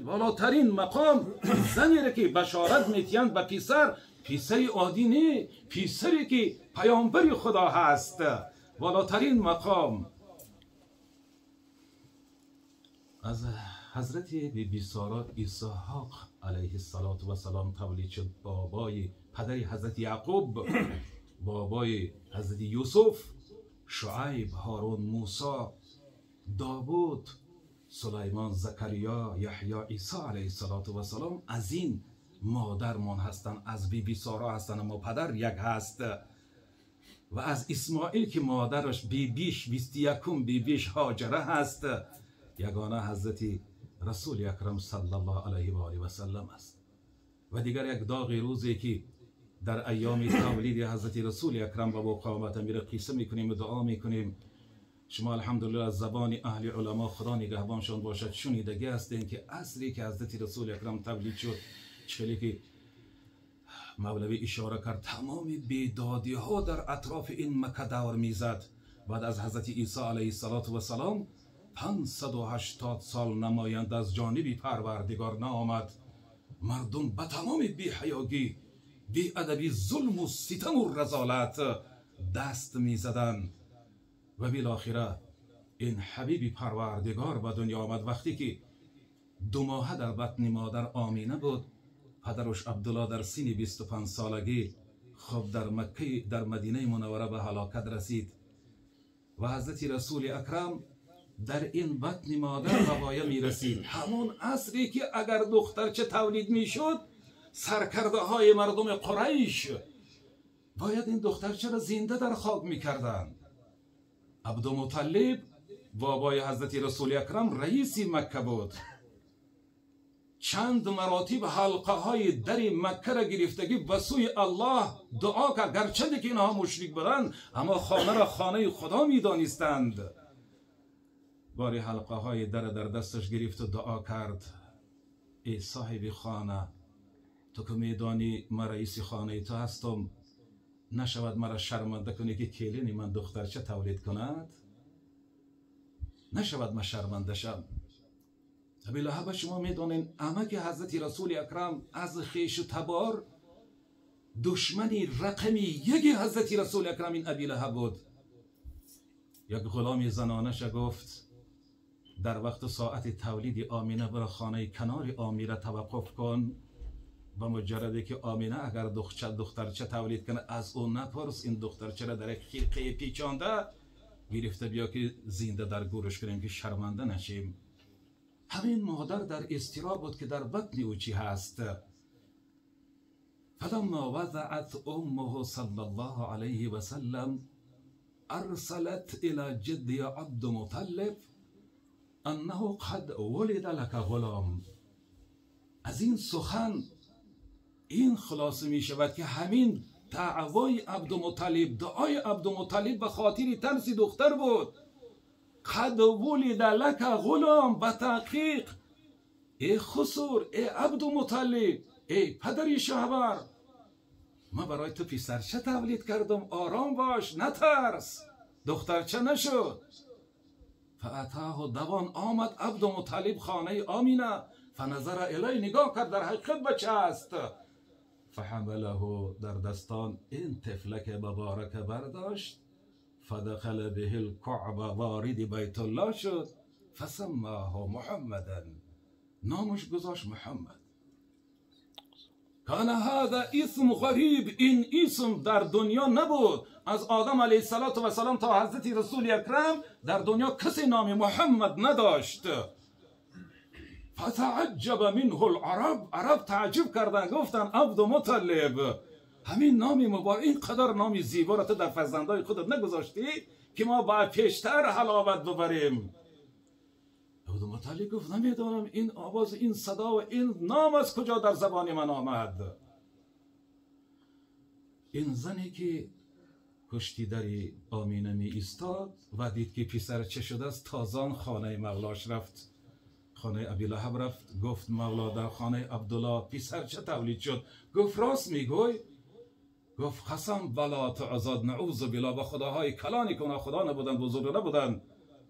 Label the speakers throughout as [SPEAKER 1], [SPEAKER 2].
[SPEAKER 1] بالاترین مقام زنی را که بشارت میتیند به پسر، پسر عادی نه، پسری که پیامبر خدا هست، بالاترین مقام. از حضرت بی بی سارا اسحاق علیه السلام تولید شد، بابای پدر حضرت یعقوب، بابای حضرت یوسف، شعیب، هارون، موسی، داوود، سلیمان، زکریا، یحیی، عیسی علیه السلام از این مادرمان هستند، از بی بی سارا هستند، اما پدر یک هست. و از اسماعیل که مادرش بی بیش 21 بی بیش هاجره هست، یگانه حضرت رسول اکرم صلی الله علیه و آله و سلم است. و دیگر یک داغ روزی که در ایام تولید حضرت رسول اکرم و با میره قصه میکنیم و دعا میکنیم. شما الحمدلله از زبان اهل علما خدا نگهبانشان باشد شنیدگی هستین که عصری که حضرت رسول اکرم تولید شد، چخیلی که مولوی اشاره کرد، تمام بیدادی ها در اطراف این مکه دور میزد. بعد از حضرت عیسی علیه السلام 580 سال نماینده از جانب پروردگار نآمد. مردم به تمام بی‌حیاگی، بی‌ادبی، ظلم و ستم و رذالت دست میزدند و بالاخره این حبیب پروردگار به دنیا آمد. وقتی که 2 ماهه در بطن مادر آمینه بود، پدرش عبدالله در سن 25 سالگی خب در مکه، در مدینه منوره به هلاکت رسید و حضرت رسول اکرم در این بطن مادر به پایه می رسید. همون عصری که اگر دخترچه تولید می شد، سرکرده های مردم قریش باید این دخترچه را زنده در خاک می کردند. عبدالمطلب بابای حضرت رسول اکرم رئیس مکه بود. چند مراتب حلقه های در مکه را گرفتگی به سوی الله دعا کرد، گرچه که اینها مشرک بودند اما خانه را خانه خدا می دانستند. باری حلقه های در در دستش گرفت و دعا کرد: ای صاحب خانه، تو که میدانی من رئیس خانه تو هستم، نشود مرا شرمنده کنی که کلین من دخترچه تولید کند، نشود من شرمنده شم. ابی لهب شما میدانین عمک حضرت رسول اکرم از خویش و تبار دشمنی رقمی یکی حضرت رسول اکرم این ابی لهب بود. یک غلام زنانش گفت در وقت ساعت تولید آمینه برا خانه کنار آمینه توقف کن، با مجرده که آمینه اگر دخترچه تولید کنه از اون نپرس، این دخترچه را در یک خرقه پیچانده گرفته بیا که زنده در گورش کنیم که شرمنده نشیم. همین مادر در اضطراب بود که در بطن او چی هست. فلما وضعت امه صلی الله علیه و سلم ارسلت الى جدی عبد مطلب انه قد ولد لك غلام. از این سخن این خلاصه می شود که همین دعوای عبدالمطلب، دعای عبدالمطلب به خاطر ترس دختر بود. قد ولد لك غلام، به تحقیق ای خسور، ای عبدالمطلب، ای پدری شهور، ما برای تو پسرچه تولید کردم، آرام باش، نترس، دخترچه نشد. فاتاه، دوان آمد عبدالمطلب خانه آمینه، فنظر الی، نگاه کرد در حقیقت بچه است. فحمله، در دستان این طفلک مبارک برداشت. فدخل به الکعبه، وارد بیت الله شد. فسماه محمدا، نامش گذاشت محمد. کان هذا اسم غریب، این اسم در دنیا نبود. از آدم علیه السلام تا حضرت رسول اکرم در دنیا کسی نام محمد نداشت. فتعجب منه العرب، عرب تعجب کردن، گفتن عبدالمطلب، همین نام مبارک، اینقدر نام زیبا را تو در فرزندای خودت نگذاشتی که ما با پیشتر حلاوت ببریم. عبدالمطلب گفت نمیدانم این آواز، این صدا و این نام از کجا در زبان من آمد. این زنی که پشتی دری آمینه می ایستاد و دید که پسر چه شده است، تازان خانه مولاش رفت، خانه ابی لهب رفت، گفت مولا در خانه عبدالله پسر چه تولید شد؟ گفت راست میگوی؟ گفت قسم بلا تعزاد، نعوذ بالله، با خداهای کلانی که اونا خدا نبودن، بزرگ نبودن،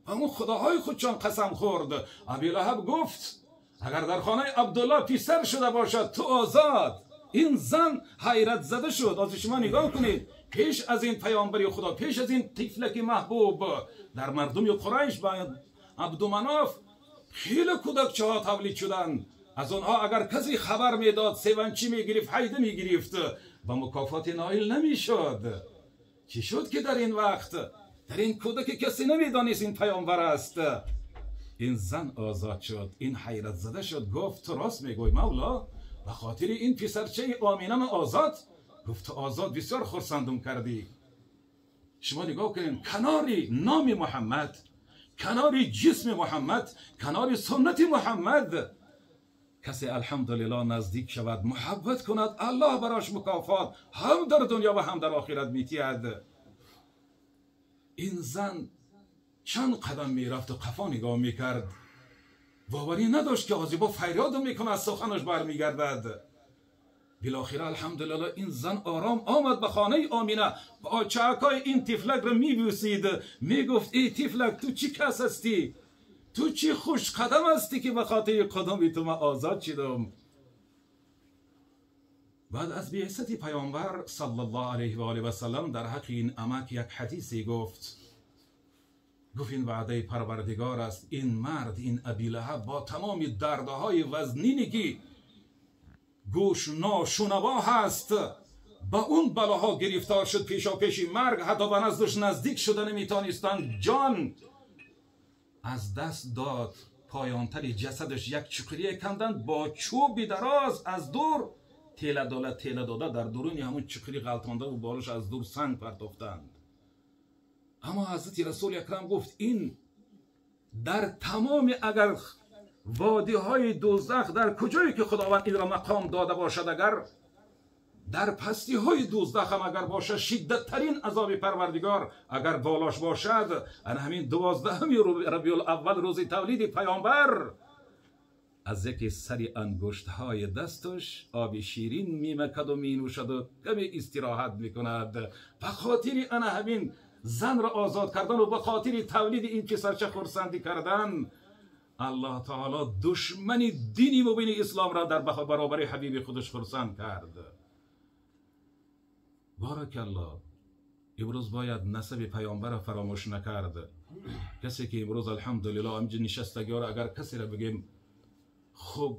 [SPEAKER 1] همون خداهای خودشان قسم خورد. ابی لهب گفت اگر در خانه عبدالله پسر شده باشد تو آزاد. این زن حیرت زده شد. از شما نگاه کنید، پیش از این پیامبری خدا، پیش از این طفلک محبوب، در مردم قریش با عبدالمناف خیلی کودکچه ها تولید شدند. از آنها اگر کسی خبر میداد سیونچی میگرفت، حیده میگرفت و مکافات نایل نمیشد. چی شد که در این وقت در این کودک کسی نمیدانست این پیامبر است؟ این زن آزاد شد. این حیرت زده شد، گفت تو راست میگوی مولا، به خاطر این پسرچه آمینم آزاد؟ گفت آزاد، بسیار خرسندم کردی. شما نگاه کنین، کناری نام محمد، کناری جسم محمد، کناری سنت محمد، کسی الحمدلله نزدیک شود، محبت کند، الله براش مکافات هم در دنیا و هم در آخرت میتید. این زن چند قدم میرفت و قفا نگاه میکرد، باوری نداشت که آزیبا فریاد میکنه، از سخنش برمیگردد. بالاخره الحمدلله این زن آرام آمد به خانه آمینه، با چعکای این طفلک را میبوسید، میگفت ای طفلک تو چی کس هستی؟ تو چی خوش قدم هستی که به خاطر قدم تو من آزاد شدم؟ بعد از بعثت پیامبر صلی الله علیه و آله و سلم در حق این امک یک حدیثی گفت. گفت این وعده پروردگار است، این مرد، این ابی لهب با تمام دردهای وزنینی که گوش ناشنوا هست، با اون بلاها گرفتار شد، پیشا پیشی مرگ، حتی به نزدش نزدیک شده نمیتانستند، جان از دست داد. پایانتر جسدش یک چقریه کندند با چوبی دراز از دور تیله داده تیله داده در درونی همون چقری غلطانده و بالش از دور سنگ پرتافتند. اما حضرت رسول اکرم گفت این در تمام اگر وادی های دوزخ، در کجایی که خداوند این را مقام داده باشد، اگر در پستی های دوزخ هم اگر باشد، شدت ترین عذاب پروردگار اگر بالاش باشد، ان همین 12 ربیع الاول روز تولید پیامبر، از یکی سری انگشت های دستش آب شیرین میمکد و مینوشد و کمی استراحت میکند. به خاطر ان همین زن را آزاد کردن و به خاطر تولید این پسرچه خرسندی کردن، الله تعالی دشمن دینی مبین اسلام را در برابر حبیب خودش خرسند کرد. بارک الله. امروز باید نسب پیامبر را فراموش نکرد. کسی که امروز الحمدلله امجا نشستگی را اگر کسی را بگیم خب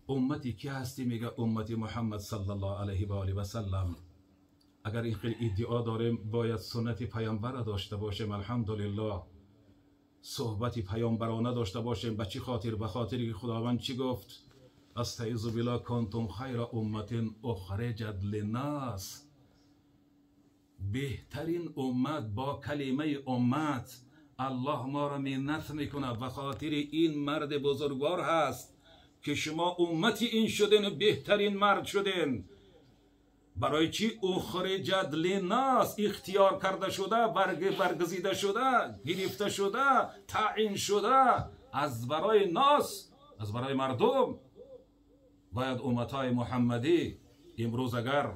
[SPEAKER 1] امتی کی هستی، میگه امتی محمد صلی الله علیه و آله و سلم. اگر این خیلی ادعا داریم باید سنت پیامبر را داشته باشیم. الحمدلله صحبت پیامبرانه داشته باشیم. به چی خاطر؟ به خاطر که خداوند چی گفت؟ استعیذ بالله کنتم خیر امت اخرجت للناس. بهترین امت با کلمه امت الله ما را منت میکنه. به خاطر این مرد بزرگوار هست که شما امتی این شدین و بهترین مرد شدین. برای چی؟ اخرجت للناس، اختیار کرده شده، برگزیده شده، گرفته شده، تعیین شده از برای ناس، از برای مردم. باید امتای محمدی امروز اگر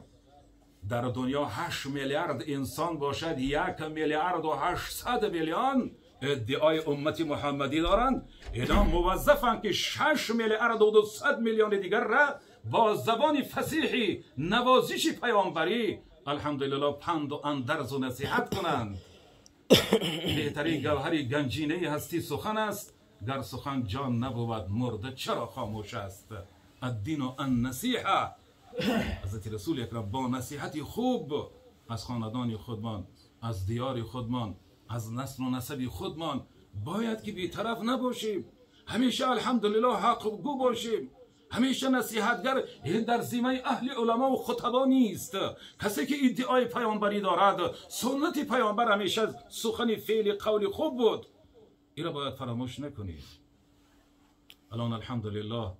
[SPEAKER 1] در دنیا 8 میلیارد انسان باشد، 1,800,000,000 ادعای امت محمدی دارند. اینا موظفند که 6,200,000,000 دیگر را با زبان فصیحی نوازش پیامبری الحمدلله پند و اندرز و نصیحت کنند. بهترین گوهر گنجینه هستی سخن است، گر سخن جان نبود مرده چرا خاموش است. الدین و النصیحه. حضرت رسول اکرم با نصیحت خوب از خاندان خودمان، از دیار خودمان، از نسل و نسب خودمان باید که بیطرف نباشیم. همیشه الحمدلله حق گو باشیم، همیشه نصیحتگر. این در ذمه اهل علما و خطبا نیست. کسی که ادعای پیامبری دارد، سنت پیامبر همیشه سخن فعل قول خوب بود. این را باید فراموش نکنید. الان الحمدلله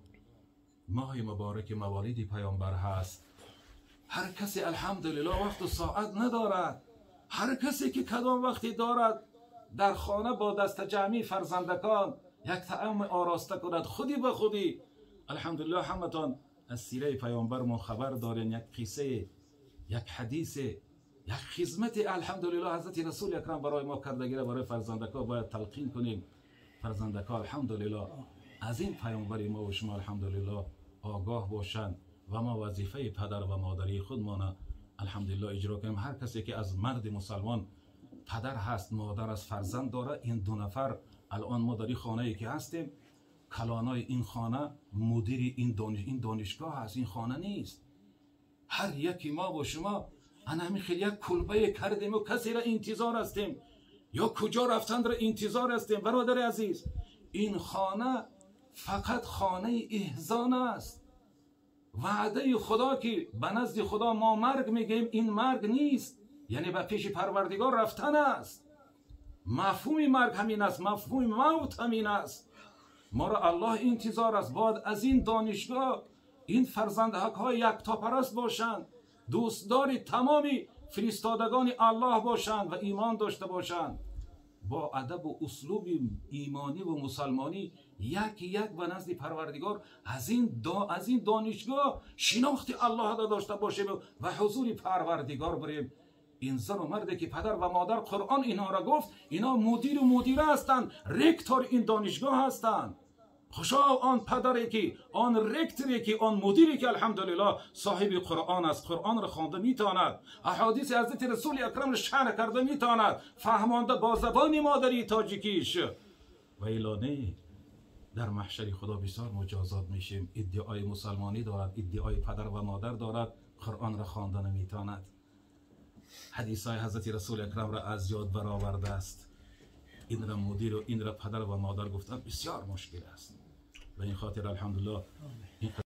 [SPEAKER 1] ماه مبارک موالید پیامبر هست. هر کسی الحمدلله وقت و ساعت ندارد. هر کسی که کدام وقتی دارد در خانه با دست جمعی فرزندکان یک طعام آراسته کند، خودی به خودی. الحمدلله همتان از سیره پیامبر ما خبر دارین. یک قصه، یک حدیث یک خدمت الحمدلله حضرت رسول اکرم برای ما کردگی برای فرزندکا باید تلقین کنیم. فرزندکا الحمدلله از این پیامبر ما و شما الحمدلله آگاه باشند و ما وظیفه پدر و مادری خودمان الحمدلله اجرا کنیم. هر کسی که از مرد مسلمان پدر هست، مادر از فرزند داره، این دو نفر الان ما در این خانه ای که هستیم، کلانای این خانه مدیر این دانشگاه هست، این خانه نیست. هر یکی ما و شما انا همین خیلی یک کلبه کردیم و کسی را انتظار هستیم یا کجا رفتن را انتظار هستیم. برادر عزیز، این خانه فقط خانه احزان است. وعده خدا که به نزد خدا ما مرگ میگیم، این مرگ نیست، یعنی به پیش پروردگار رفتن است. مفهوم مرگ همین است، مفهوم موت همین است. ما را الله انتظار است. باید از این دانشگاه این فرزندهای یکتاپرست باشند، دوستدار تمامی فرستادگان الله باشند و ایمان داشته باشند. با ادب و اسلوب ایمانی و مسلمانی یک یک به نزد پروردگار از این دانشگاه شناخت الله را داشته باشیم و حضور پروردگار بریم. این زن و مردی که پدر و مادر قرآن اینها را گفت، اینا مدیر و مدیره هستند، رکتور این دانشگاه هستند. خوشا آن پدری که، آن رکتوری که، آن مدیری که الحمدلله صاحب قرآن است، قرآن را خوانده میتواند، احادیث حضرت رسول اکرم را شرح کرده میتواند، فهمانده با زبان مادری تاجیکیش. و الا نه، در محشر خدا بسیار مجازات میشیم. ادعای مسلمانی دارد، ادعای پدر و مادر دارد، قرآن را خوانده نمیتواند، حدیث های حضرت رسول اکرم را از یاد برآورده است. این را مدیر و این را پدر و مادر گفتن بسیار مشکل است. به این خاطر الحمدلله.